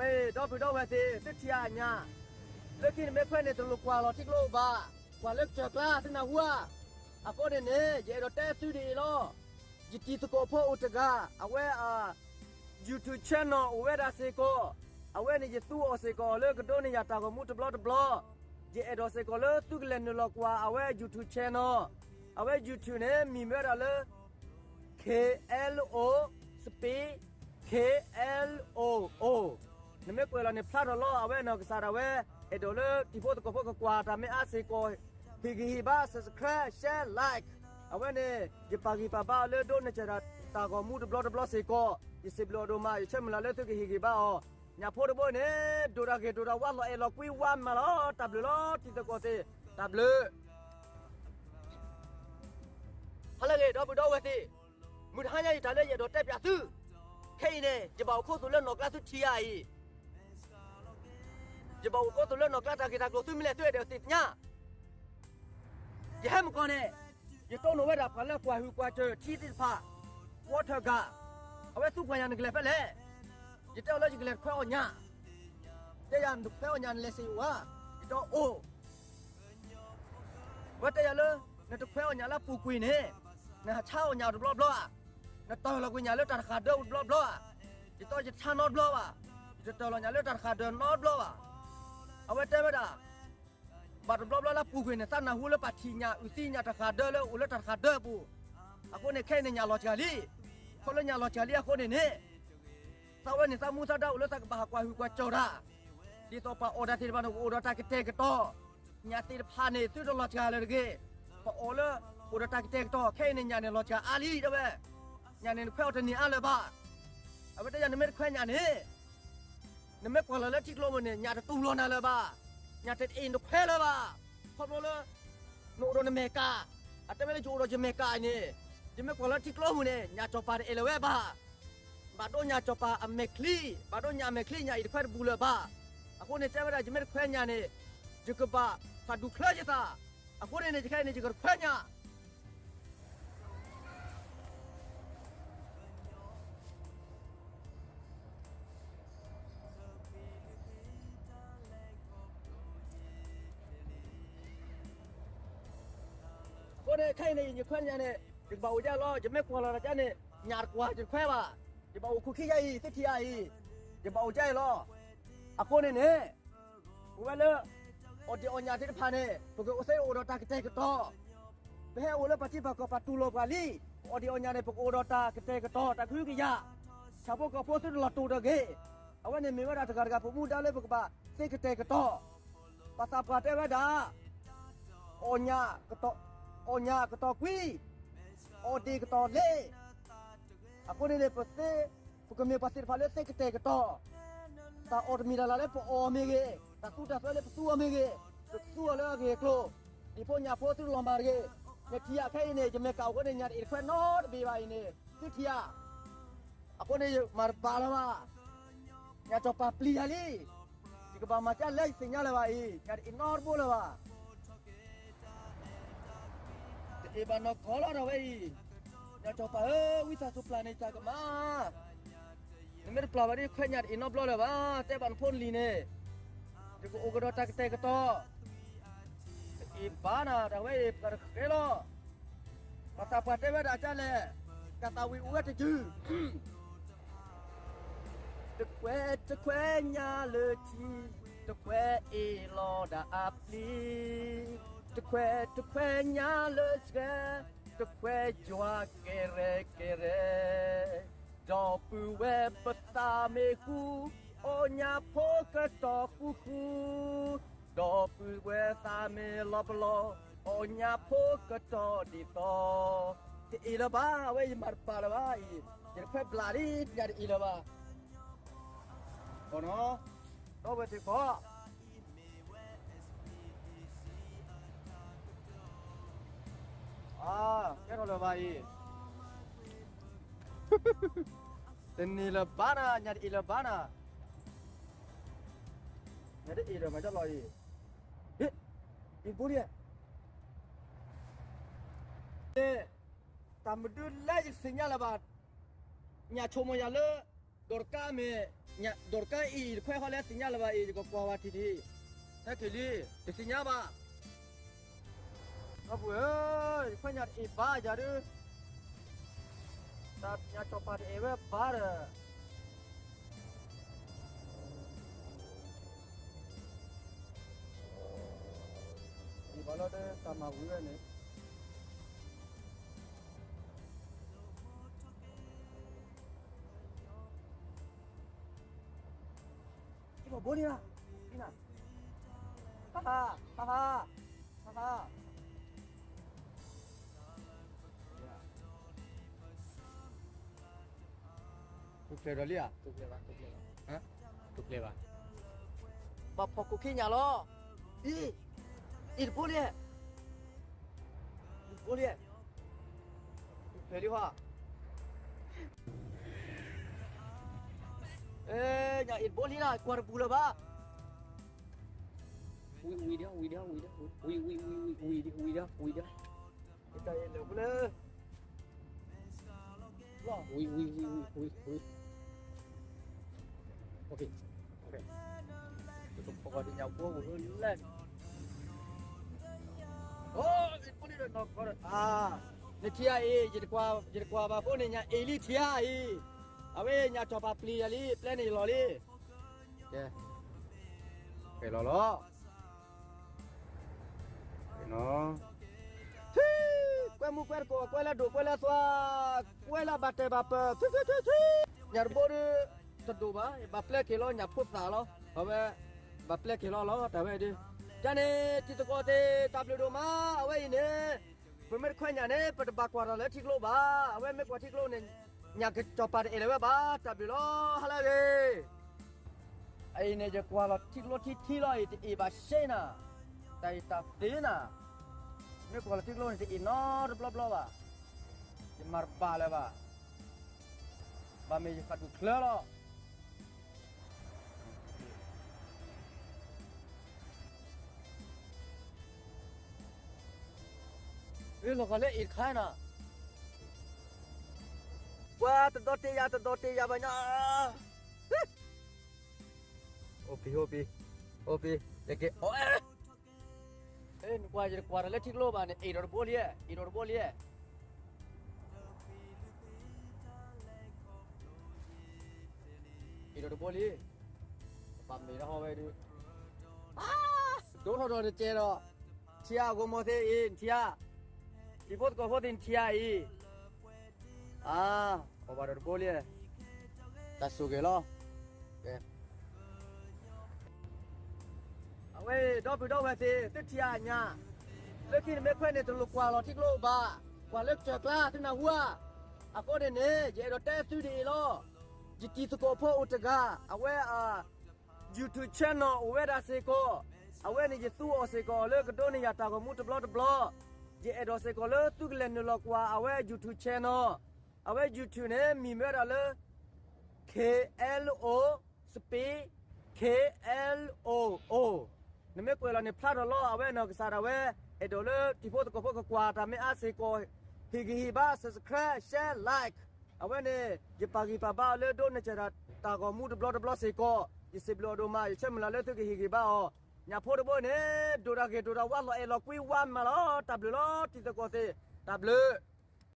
ဒီပုၢ်ဒီဝဲၢ်သ့ၣ် သုထံၣ်အညၣ်, လၢခံန့ၣ်မ့ၢ်ခွဲးန့ၣ် တလိၣ်ကွၢ်လီၤထံကျိဘၣ်, ကွၢ်လၢကစၢၢ်ကျါ သုနၢ်ဟူဧါ. အဃိန့ၣ်န့ၣ် ယအဲၣ်ဒိးတဲသုဒ်အံၤလီၤ. ယတံၤသကိးဖိအိၣ်တဂၤ အဝဲအ YouTube channel အိၣ်ဝဲဒၣ်စ့ၢ်ကီး, အဝဲန့ၣ်ယသူအီၤစ့ၢ်ကီးလၢကဒိးန့ၢ်ယၤတၢ်ဂီၤမူတဘျီတဘျီ, ယအဲၣ်ဒိးစ့ၢ်ကီးလၢသုကလဲၤနုာ်လီၤကွၢ်အဝဲ YouTube channel, အဝဲ YouTube န့ၣ် မံၤမ့ၢ်ဝဲဒၣ်လၢ K L O space K L O O, နမ့ၢ်ကွဲးလီၤန့ၣ်ဖျါထီၣ်လီၤ. အဝဲန့ၣ်ကစၢ်ဒၣ်ဝဲ အဲၣ်ဒိးလၢတံၤဖိသကိးဖိကကွၢ်တၢ်မ့ၢ်အါစ့ၢ်ကီး, ဟ့ၣ်ဂံၢ်ဟ့ၣ်ဘါ subscribe share like, အဝဲန့ၣ် ယပာ်ဂံၢ်ပာ်ဘါအီၤလၢဒိးန့ၢ်စၢၤတၢ်ဂီၤမူတဘျီတဘျီစ့ၢ်ကီး, ယစံးဘျုးအီၤဒိၣ်မး, ယဆၢမုၢ်လၢ်လၢသုကဟ့ၣ်ဂံၢ်ဘါအီၤ. ညၣ်ဖိတဘိန့ၣ် ဒိၣ်တၢ်ဂ့ၤဒိၣ်တၢ်ဝါလီၤအဲၣ်လီၤကွံဝါမးလီၤ. တၢ်ဘျုးလီၤတံၤသကိးသ့ၣ်, တၢ်ဘျုး ဟါလၢအဂ့ၤ ဒီပုၢ်ဒီဝဲၢ်သ့ၣ်, မုၢ်တဟါညါအံၤတၢ်လၢယအဲၣ်ဒိးတဲပၠးသု, ခဲအံၤန့ၣ် ယဘၣ်အိၣ်ခူသူၣ်လၢနီၢ်ကျါသုထံၣ်ဧါအံၤ, ယဘၣ်အိၣ်ခူသူၣ်လၢနီၢ်ကျါတၢ်ဂ့ၢ်တၢ်ကျိၤသုမ့ၢ်လဲၤသုအဲၣ်ဒိးသ့ၣ်ညါ, ယဟဲမုၢ်ကီၢ်န့ၣ် ယတိၢ်နီၣ်ဝဲဒၣ်ပှၤလၢကွၢ်ဟုၣ်ကွၢ်စၢၤထံသ့ၣ်တဖၣ်, ဝီထၢၣ်ဂၤ, အဝဲသူပှၤညၣ်နကလဲၤဖဲလဲၣ်, ယတဲအီၤလၢယကလဲၤတခွဲအီၣ်ညၣ်, တဲယၤနတခွဲအီၣ်ညၣ်နလဲၤစ့ၢ်အိၣ်ဧါ, ယတဲအီၤအိၣ် အဝဲတဲယၤလၢ နတခွဲအီၣ်ညၣ်လၢအပူၤကွံာ်န့ၣ်, နဟးဆါအီၣ်ညၣ်တဘျီဘျီဧါ, နတၢၢ်လီၤကွံာ်ညၣ်လၢတၢ်တဃၣ်ဒၢပူၤတဘျီဘျီဧါ, ယတဲယဆါနီတဘျီဘၣ်, ယတတၢၢ်လီၤညၣ်လၢတၢ်တဃၣ်ဒၢနီတဘျီဘၣ်, အဝဲတဲဝဲဒၣ် ဘၣ်တဘျီဘျီလၢအပူၤကွံာ်န့ၣ် သးနၢ်ဟူလၢပှၤထံၣ်ညၣ်အုၣ်သံညၣ်တဃၣ်ဒၢလၢအိၣ်လၢတၢ်တဃၣ်ဒၢအပူၤ, အဃိန့ၣ်ခဲအံၤန့ၣ်ညၣ်လီၤစှၤလံ, ခီဖျိလၢညၣ်လီၤစှၤလံအဃိန့ၣ်န့ၣ် သးဝဲန့ၣ်သးမူသးဒါအိၣ်လၢသးကဘၣ်ဟးကွၢ်ဟုၣ်ကွၢ်စၢၤတၢ်, ဒ်သိးပှၤအီၣ်တၢ်သ့ၣ်တဖၣ်န့ၣ် ကအိၣ်ဒီးတၢ်ကတဲာ်ကတီၤ, ညၣ်သ့ၣ်တဖၣ်န့ၣ် သုတလီၤစှၤလၢၤတဂ့ၤ, ပအီၣ်လၢ အိၣ်ဒီးတၢ်ကတဲာ်ကတီၤ, ခဲအံၤန့ၣ်ညၣ်န့ၣ်လီၤစှၤအါလံတဲဝဲ, ညၣ်န့ၣ်နခွဲးအီၤတန့ၢ်အါလၢၤဘၣ်, အဝဲတဲယၤနမ့ၢ်တခွဲးညၣ်န့ၣ် နမ့ၢ်ကွၢ်လီၤလၢထံကျိပူၤန့ၣ် ညၣ်တတူၢ်လီၤနၤလၢၤဘၣ်, ညၣ်တအ့ၣ်နခွဲးလၢၤဘၣ်, ခီဖျိလၢ နအိၣ်ဒီးနမဲာ်ကး, အတဲဝဲလၢယအိၣ်ဒီးယမဲာ်ကးအံၤန့ၣ်, ယမ့ၢ်ကွၢ်လီၤထံကျိပူၤန့ၣ် ညၣ်စီၤပၤတအဲၣ်လၢၤဝဲဘၣ်, ဘၣ်ဒိညၣ်စီၤပၤအမဲာ်ချံ, ဘၣ်ဒိညၣ်အမဲာ်ချံညၣ်အံၤတခွဲးတဘူးလၢၤဘၣ်, အဃိန့ၣ်တဲဝဲဒၣ် ယမ့ၢ်တခွဲးညၣ်န့ၣ် ယကဘၣ်ဖးဒူၣ်ချၢယသး, အဃိန့ၣ်န့ၣ် ယခဲအံၤန့ၣ် ယကတခွဲးညၣ် အဃိန့ၣ် ခဲအံၤန့ၣ် ယခွဲးညၣ်န့ၣ် ယကဘၣ်အိၣ်ဒ်လဲၣ်လီၤ, ယမ့ၢ်ကွၢ်လီၤတၢ်ကါန့ၣ် ညၣ်တကွၢ်ယတခွဲးဘၣ်, ယဘၣ်အိၣ်ခူၣ်ခံယါအံၤ သုထံၣ်ယါအံၤ, ယဘၣ်အိၣ်ဒ်လဲၣ်လီၤ, အဃိန့ၣ်န့ၣ် ပဝဲလၢ အီၣ်ဒံးအီၣ်ညၣ်သ့ၣ်တဖၣ်န့ၣ် ပကအိၣ်သ့အိၣ်ဒီးတၢ်ကတဲာ်ကတီၤ, ပဟဲအိၣ်လၢပှၤထံပှၤကီၢ်ပှၤတူၢ်လိာ်ပှၤလံ, ပအီၣ်ဒံးအီၣ်ညၣ်န့ၣ် ပကအိၣ်ဒီးတၢ်ကတဲာ်ကတီၤ တၢ်ကဟုကယာ်, ဆၣ်ဖိကီၢ်ဖိသုတလီၤတူာ်တဂ့ၤ, အဝဲန့ၣ်မ့ၢ်ဝဲဒၣ်တဂၤတဂၤပမူဒါလၢပကဘၣ်သ့ကတဲာ်ကတီၤ, ပှၤသးပှၢ်တဲဝဲဒၣ် အီၣ်ညၣ်ကတီၤ, အီၣ်ညၣ်ကတီၤကွံ, အီၣ်ဒံးကတီၤလ့, အဃိန့ၣ်န့ၣ် ပသ့, ပကမ့ၢ်ပှၤသ့ၣ်တဖၣ်လၢသ့ကတဲာ်ကတီၤ, တၢ်အီၣ်တမံၤလၢ်လၢ်လၢပအီၣ်အီၤမ့ၢ်ဂ့ၤ, တၢ်သူတၢ်သၢလၢပသူအီၤမ့ၢ်ဂ့ၤ, ပသူအီၤလၢအဂ့ၢ်အကျိၤ, ဒံၣ်ဖိညၣ်ဖိသုတလီၤမၢ်တဂ့ၤ, နထံၣ်ဧါခဲအံၤန့ၣ် ယမဲာ်ကးအဃိန့ၣ် ညၣ်တအ့ၣ်တခွဲးနီတဘ့ၣ်ဘၣ်အံၤန့ၣ် သုထံၣ်ဧါ, အဃိန့ၣ် ယမၤတဘၣ်လၢၤဘၣ်, ညၣ်စီၤပၤပျံၤယၤလံ, ယကဘၣ်မၤကလဲၣ်ယသ့ၣ်ညါလၢၤဘၣ်အံၤ ညၣ်တအ့ၣ်နီတဘိလၢၤဘၣ် တအ့ၣ်ဘၣ်နီၢ်ကီၢ်လီၤဒီးဝဲအံၤ, ညၣ်စီၤပၤဧၢ, ဝံသးစူၤပျၢ်န့ၢ်တၢ်ကမၣ်, နမ့ၢ်တပျၢ်ဘၣ်ဒီးခွဲးညၣ်တအ့ၣ်နီတဘျီလၢၤဘၣ်, တဲဘၣ်နဖိနလံၤန့ၣ်, ယကအိၣ်ကဒီးတၢ်ကတဲာ်ကတီၤ, တအ့ၣ်ဘၣ်နၤ တၢ်ဝဲအံၤပှၤတဃဲလီၤ, ပှၤသးပှၢ်တဲဝဲဒၣ်ကလဲၣ်, ကသးဝံၣ်အိၣ်ဝဲတယုၢ် တခွဲးတခွဲးညၣ်လၢထံ, တခွဲးအ့ၣ်လီၤဒၣ်အပျံၤ, တခွဲးတခွဲးညၣ်လၢဆှဲ, တခွဲးယွၤကဲရဲကဲရဲ, ဒီပုၢ်ဝဲၢ်ပသးမ့ၢ်ဃူ, အီၣ်ညၣ်ဖိကတီၤဃူဃူ, ဒီပုၢ်ဝဲၢ်သးမ့ၢ်လီၤပလီၢ်, အီၣ်ညၣ်ဖိကတီၤဒ်သိး, တအ့ၣ်လၢၤဘၣ်, အဝဲယမၤတဘၣ်လၢၤဘၣ်အံၤ, ယတခွဲးဘျးလံ ညၣ်တအ့ၣ်လၢၤဘၣ် ဒီးဝဲသ့ၣ်ခီ, ကဲထီၣ်လၢၤဘၣ်အံၤ, တန့ၢ်လၢၤဘၣ်နၤ, ညၣ်တအ့ၣ်လၢၤဘၣ်နၤ, ညၣ်တအ့ၣ်လၢၤမၤကလီၤအံၤ, အံၤဘူလံ, တၢ်မဒုလဲၣ်ယသ့ၣ်ညါလၢၤဘၣ်, ညၣ်ဆိကမိၣ်ယၤလၢ ဒိးတကါမ့ၢ်, ဒိးတကါအံၤ တခွဲးဃီလဲၣ်သ့ၣ်ညါလၢၤဘၣ်အံၤ ယကကွၢ်ဝဲထံထံ, ဟဲက့ၤလံ, တသ့ၣ်ညါဘၣ်. ဒီပုၢ်ဧၢ, ယခွဲးညၣ်တအဲၣ်ဘၣ်ယၤဒုး, တၢ်ညၣ်စီၤပၤတအဲၣ်ဝဲဘၣ်ဒီး ဒ်ဘၣ်လီၤဒီးတၢ်မၤဝံၤဝဲန့ၣ် ဘိလံ, ဟါဟါ, ဟါဟါ, ဟါဟါ. ထူၣ်ဖျဲးဒီးလံဧါ, ထူၣ်ဖျဲးဘၣ်, ထူၣ်ဖျဲးဘၣ်, ထူၣ်ဖျဲးဘၣ်, ဘၣ်ဖီၣ်ခိၣ်ခံညၣ်လီၤ, အံၤ, အံၤတဘိလံ, တဘိလံ, ထူၣ်ဖျဲးလံဟါ. ညၣ်အံၤတဘိလံနၤ ကွၢ်တပူၤလၢၤဘၣ်. ဝံၤဒီး, ဝံၤဒီး, ဝံၤဒီး, ဝံၤ, ဝံၤ, ဝံၤ, ဝံၤ, ဝံၤဒီး, ဝံၤဒီး, ဝံၤဒီး, တၢ်အံၤလဲၤပူၤလၢ, ဝံၤ, ဝံၤ, ဝံၤ, ဝံၤ, ဝံၤ, ဝံၤ, ပကဒ်ညၣ်ဘိပူၤလၢလဲၣ်, နထံဧါအံၤ, ယတကွၢ်ဘၣ်အဃိန့ၣ် ညၣ်အ့ၣ်လံထံဧါအံၤ, အဝဲညၣ်စီၤပၤပျံၤယၤလံ ပျဲန့ၣ်ယလီၤလံ, ကဲ, ကဲလီၤလီၤ. ထံ, ကွဲမုၢ်ကွဲတကိး ကွဲလၢဒိၣ်ကွဲလၢသွါ, ကွဲလၢဘၣ်တဲာ်ဘၣ်ပၢၢ်, ထံ, ထံ, ထံ, ထံ, ညၣ်တဘိဒုး, တဒိၣ်ဘၣ်, ဘၣ်ပျဲက့ၤလီၤ ညၣ်ဖိသၣ်လီၤ, အဝဲ, ဘၣ်ပျဲက့ၤလီၤလီၤ တၢ်ဝဲဒုး, တၢ်န့ၣ် တံၤသကိးသ့ၣ် တၢ်ဘျုးဒိၣ်မး အဝဲအံၤန့ၣ်, ပမ့ၢ်တခွဲးညၣ်န့ၣ် ပတဘၣ်ကွၢ်တၢ်လၢထံကျိဘၣ်, အဝဲမ့ၢ်ကွၢ်ထံကျိန့ၣ်, ညၣ်စီၤပၤတအဲၣ်လၢၤဝဲဘၣ်, တၢ်ဘျုးလီၤ ဟါလၢအဂ့ၤ. အအံၤန့ၣ် ယကွၢ်လီၤထံကျိထံထံလီၤအံၤ တအ့ၣ်ဘၣ်ရှဲနၤ, တၢ်အံၤတၢ်သ့နၤ, မ့ၢ်ကွၢ်လီၤထံကျိန့ၣ် တအ့ၣ်နီတဘျီဘျီဘၣ်, ယမၤတဘၣ်လၢၤဘၣ်, ဘၣ်မ့ၢ်ယဃၣ်ဒူၣ်ချၢလီၤ. လီၤဂာ်လၢအ့ၣ်တခါနၤ, ပှၤတဒီးတ့ၢ်ယၤ တဒီးတ့ၢ်ယၤဘၣ်ညါ, အိၣ်ပံၤ, အိၣ်ပံၤ, အိၣ်ပံၤ, တက့ၢ်, နကွၢ် ယတကွၢ်တၢ်လၢထံကျိဘၣ်န့ၣ် အ့ၣ်ဒီးတဘိလံ, အ့ၣ်ဒီးတဘိလံ, အ့ၣ်ဒီးတဘိလံ, ပမ့ၢ်တဟီဝဲဒုး, ဒိၣ်ထီၣ်ဒီးတကဲဒီး, ထံဧါ ဂိၢ်မိၢ်သ့ၣ်အံၤ နထံဧါ, တံၤဖိသကိးဖိသ့ၣ်နထံဧါအံၤ, အါ, ပဘၣ်ဒီးတဘိလံ, တၢ်ဆိၣ်ဂ့ၤလီၤ. အဝဲ ဒီပုၢ်ဒီဝဲၢ်သ့ၣ် သုထံၣ်အညၣ်, လၢခံနမ့ၢ်ခွဲးန့ၣ် တလိၣ်ကွၢ်လီၤထံကျိဘၣ်, ကွၢ်လၢကစၢၢ်ကျါ သုနၢ်ဟူဧါ. အဃိန့ၣ်န့ၣ် ယအဲၣ်ဒိးတဲသုဒ်အံၤလီၤ. ယတံၤသကိးဖိအိၣ်တဂၤ အဝဲ YouTube channel အိၣ်ဝဲဒၣ်စ့ၢ်ကီး, အဝဲန့ၣ်ယသူအီၤစ့ၢ်ကီးလၢကဒိးန့ၢ်ယၤတၢ်ဂီၤမူတဘျီတဘျီ, ယအဲၣ်ဒိးစ့ၢ်ကီးလၢသုကလဲၤနုာ်လီၤကွၢ်အဝဲ YouTube channel, အဝဲ YouTube န့ၣ် မံၤမ့ၢ်ဝဲဒၣ်လၢ K L O space K L O O, နမ့ၢ်ကွဲးလီၤန့ၣ်ဖျါထီၣ်လီၤ. အဝဲနီၢ်ကစၢ်ဒၣ်ဝဲ အဲၣ်ဒိးလၢတံၤဖိသကိးဖိကကွၢ်တၢ်မ့ၢ်အါစ့ၢ်ကီး, ဟ့ၣ်ဂံၢ်ဟ့ၣ်ဘါ subscribe share like, အဝဲန့ၣ် ယပာ်ဂံၢ်ပာ်ဘါအီၤလၢဒိးန့ၢ်စၢၤတၢ်ဂီၤမူတဘျီတဘျီစ့ၢ်ကီး, ယစံးဘျုးအီၤဒိၣ်မး, ယဆၢမုၢ်လၢ်လၢသုကဟ့ၣ်ဂံၢ်ဘါအီၤ, ညၣ်ဖိတဘိန့ၣ် ဒိၣ်တၢ်ဂ့ၤဒိၣ်တၢ်ဝါလီၤအဲၣ်လီၤကွံဝါမးလီၤ. တၢ်ဘျုးလီၤ တံၤသကိးသ့ၣ်, တၢ်ဘျုး